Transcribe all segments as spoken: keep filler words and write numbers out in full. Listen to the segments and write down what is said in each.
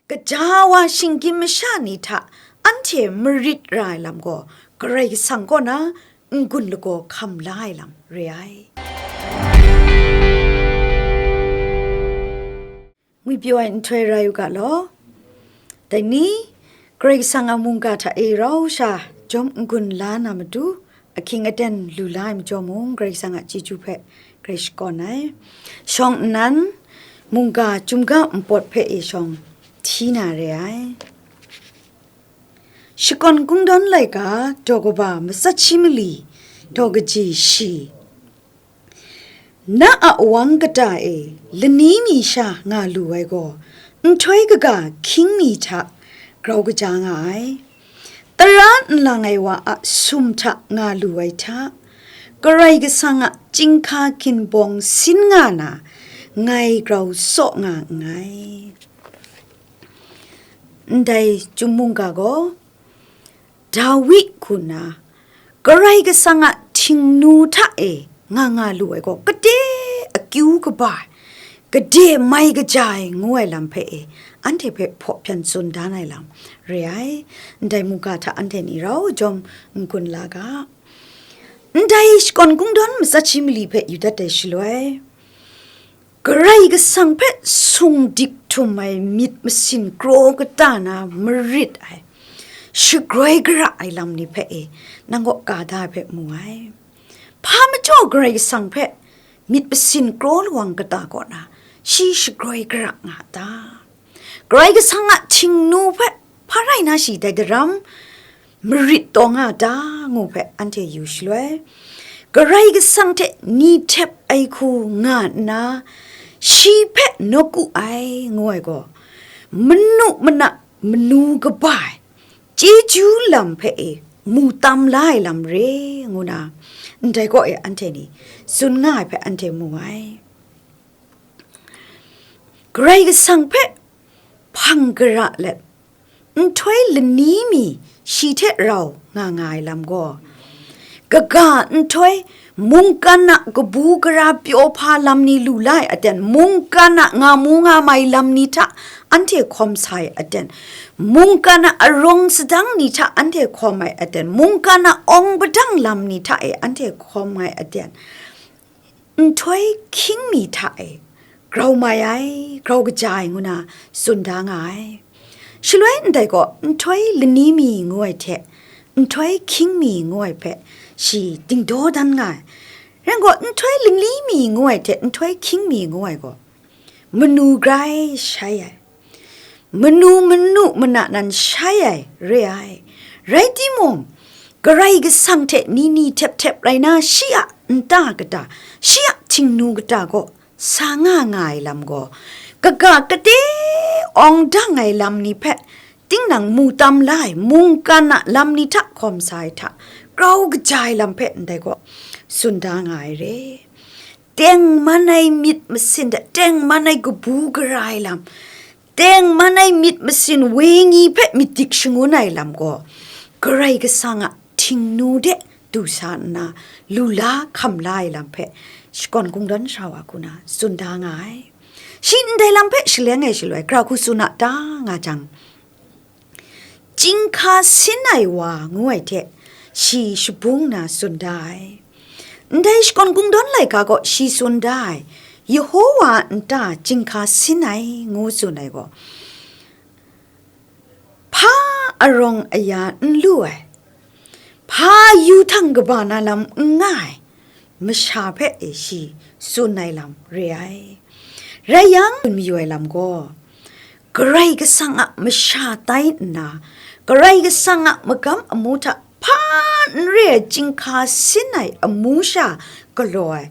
Gaja wa shinggyim masha ni hta anhte marit ra ai lam gaw, Karai Kasang kaw na n-gun lagaw hkam la ai lam re ai. Ngwipyaw ai nhtoi rai u ga law. Dai ni, Karai Kasang a mungga hta e rau sha jawm n-gun la na matu, ahkying aten lu la ai majaw mung, Karai Kasang a chyeju hpe grai shakawn ai. Shawng nnan, mungga chyum ga npawt hpe e shawng hti na re ai. Shakawn Kungdawn laika, daw kaba matsat shi mali, daw kaji shi. Na a wang kata e lani mi sha nga lu ai gaw, nhtoi kaga hkying mi hta grau kaja nga ai. Tara nlang ai wa a sum hta nga lu ai hta, Karai Kasang a chyinghka ginbawng sin nga na, ngai grau saw nga nngai. Ndai chyum mungga gaw, Dawi hku na, Karai Kasang a htingnu hta e nga nga lu ai gaw, kade akyu kaba ai, kade mai kaja ai ngu ai lam hpe e, anhte hpe hpaw hpyan tsun dan ai lam re ai. Ndai mungga hta anhte ni rau jawm n-gun la ga. Ndai Shakawn Kungdawn matsat shi mali hpe yu dat ai shaloi, Karai Kasang hpe sung dik htum ai myit masin kraw kata na marit ai, shagroi gara ai lam ni hpe e, nang kaw ka da ai hpe mu ai. Hpa majaw Karai Kasang hpe myit masin kraw lawang kata kaw na, shi shagroi gara nga ta? Karai Kasang a htingnu hpe hpa rai na shi dai daram marit taw nga ta ngu hpe anhte yu shaloi, Karai Kasang hte ni htep ai hku nga nna, shi hpe nawku ai ngu ai gaw, manu mana manu kaba ai chyeju lam hpe e mu tam la ai lam re ngu na, ndai kaw e anhte ni tsun nga ai hpe anhte mu ai. Karai Kasang hpe hpang gara let, nhtoi lani mi shi hte rau nga nga ai lam gaw, kaga nhtoi mungkan a kabu gara pyaw hpa lam ni lu la ai aten, mungkan a nga mu nga mai lam ni hta anhte hkawm sa ai aten, mungkan a arawng sadang ni hta anhte hkawm ai aten, mungkan a awng padang lam ni hta e anhte hkawm ai aten, nhtoi hkying mi hta e grau mai ai, grau kaja ai ngu na tsun da nga ai. Shaloi ndai gaw nhtoi lani mi ngu ai hte nhtoi hkying mi ngu ai hpe shi dingdaw dan nga ai. Rai gaw, nhtoi lani mi ngu ai hte nhtoi hkying mi ngu ai gaw, manu grai shai ai, manu manu mana nan shai ai re ai. Rai timung, Karai Kasang hte ni ni htep htep rai na, shi a nta kata, shi a htingnu kata gaw sa nga nga ai lam gaw, kaga kade awng dang ai lam ni hpe tinang mu tam la ai mungkan a lam ni hta hkawm sa ai hta, grau kaja ai lam hpe ndai gaw tsun da nga ai re. Tengman ai myit masin hta tengman ai kabu gara ai lam, tengman ai myit masin wenyi hpe myit dik shangun ai lam gaw, Karai Kasang a htingnu de du sa nna, lu la hkam la ai lam hpe Shakawn Kungdawn sha wa hku na tsun da nga ai. Shi ndai lam hpe shaleng ai shaloi, gara hku tsun a ta nga jang, chyinghka sin ai wa ngu ai hte shi shabung na tsun da ai. Ndai Shakawn Kungdawn laika gaw shi tsun da ai, Yehowa a nta chyinghka sin ai ngu tsun ai gaw, hpa arawng aya n lu ai, hpa yu htang kaba na lam n nga ai masha hpe e shi tsun ai lam re ai. Rai yang, tsun mayu ai lam gaw, Karai Kasang a masha tai nna, Karai Kasang a magam amu hta hpa n re ai chyinghka sin ai amu sha galaw ai,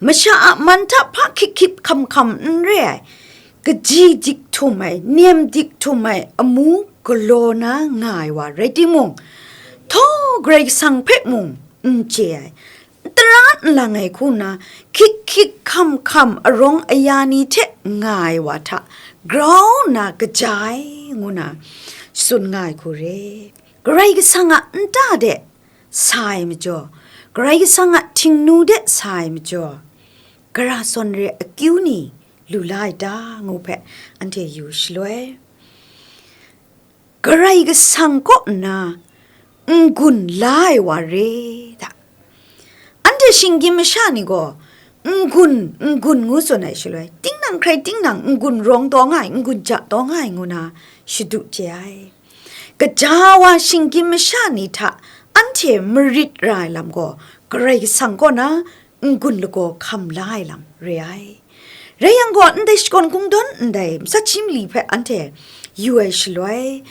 masha a man hta hpa hkip hkip hkam hkam n re ai, kaji dik htum ai, nem dik htum ai amu galaw na nga ai wa rai timung, htaw Karai Kasang hpe mung n chye ai, tara n lang ai hku nna, hkik hkik hkam hkam arawng aya ni hte nga ai wa hta grau nna kaja ai, ngu na tsun nga ai hku re. Karai Kasang a nta de sa ai majaw, Karai Kasang a htingnu de sa ai majaw, gara zawn re akyu ni lu la ai ta, ngu hpe anhte yu shaloi, Karai Kasang kaw nna n-gun la ai wa re da. Anhte shinggyim masha ni gaw n-gun, n-gun ngu tsun ai shaloi, tinang hkrai tinang n-gun rawng taw nga ai, n-gun ja taw nga ai ngu na shadu chye ai. Gaja wa shinggyim masha ni hta anhte marit ra ai lam gaw, Karai Kasang kaw na n-gun lagaw hkam la ai lam re ai. Rai yang gaw, ndai shakawn kungdawn ndai matsat shi mali hpe anhte yu ai shaloi,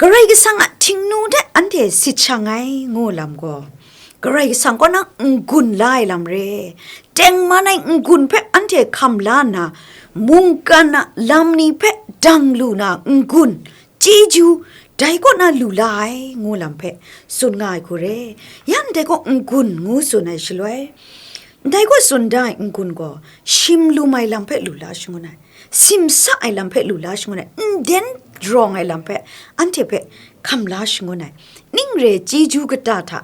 Karai Kasang a htingnu de anhte sit shang ai ngu lam gaw, Karai Kasang kaw na n-gun la ai lam re. Tengman ai n-gun hpe anhte hkam la nna, mungkan a lam ni hpe dang lu na n-gun, chyeju, dai kaw na lu la ai, ngu lam hpe tsun nga ai hku re. Ya ndai kaw n-gun ngu tsun ai shaloi, ndai kaw tsun da ai n-gun gaw, shim lum ai lam hpe lu la shangun ai, simsa ai lam hpe lu la shangun ai, nden rawng ai lam hpe anhte hpe hkam la shangun ai, ning re chyeju kata hta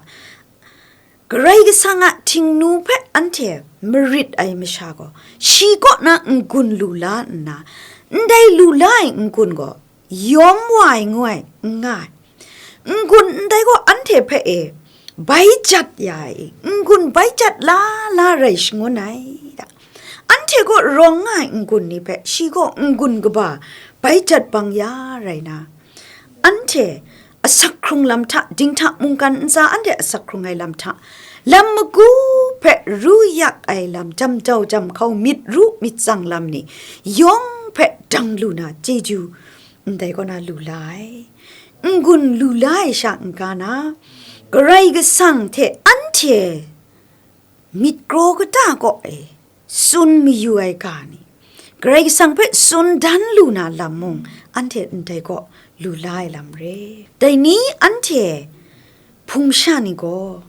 Karai Kasang a htingnu hpe anhte marit ai masha gaw, shi kaw na n-gun lu la nna, ndai lu la ai n-gun gaw, yawm wa ai ngu ai, n nga ai. N-gun ndai gaw anhte hpe e bai jat ya ai, n-gun bai jat la la rai shangun ai da. Anhte kaw rawng nga ai n-gun ni hpe shi gaw n-gun kaba bai jat bang ya rai na, anhte asak hkrung lam hta, dinghta mungkan ntsa anhte asak hkrung ai lam hta, lam magu hpe ru yak ai lam, jam jau jam hkau, myit ru myit tsang lam ni yawng hpe dang lu na chyeju ndai kaw na lu la ai. N-gun lu la ai sha n-ga na, Karai Kasang hte anhte myit kraw kata kaw e tsun mayu ai ga ni, Karai Kasang hpe tsun dan lu na lam mung, anhte ndai kaw lu la ai lam re. Dai ni anhte hpung sha ni gaw,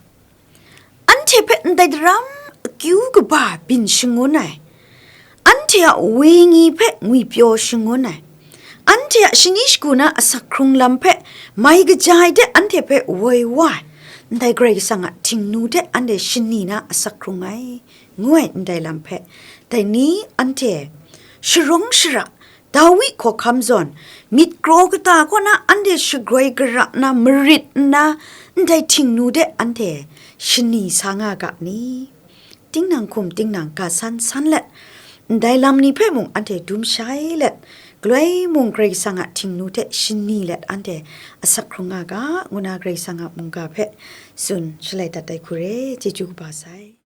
anhte hpe ndai daram akyu kaba byin shangun ai, anhte a wenyi hpe ngwipyaw shangun ai, anhte a shani shagu na asak hkrung lam hpe mai kaja ai de anhte hpe woi wa ai, ndai Karai Kasang a htingnu de anhte shani na asak hkrung ai, ngu ai ndai lam hpe, dai ni anhte sharawng shara, Dawi hkawhkam zawn, myit kraw kata kaw na anhte shagroi gara na marit nna, ndai htingnu de anhte shani sa nga ga ni? Tinang hkum tinang ga san san let, ndai lam ni hpe mung anhte dum shai let, galoi mung Karai Kasang a htingnu hte shani let anhte asak hkrung nga ga, ngu na Karai Kasang a mungga hpe tsun shalai dat ai hku re, chyeju kaba sai.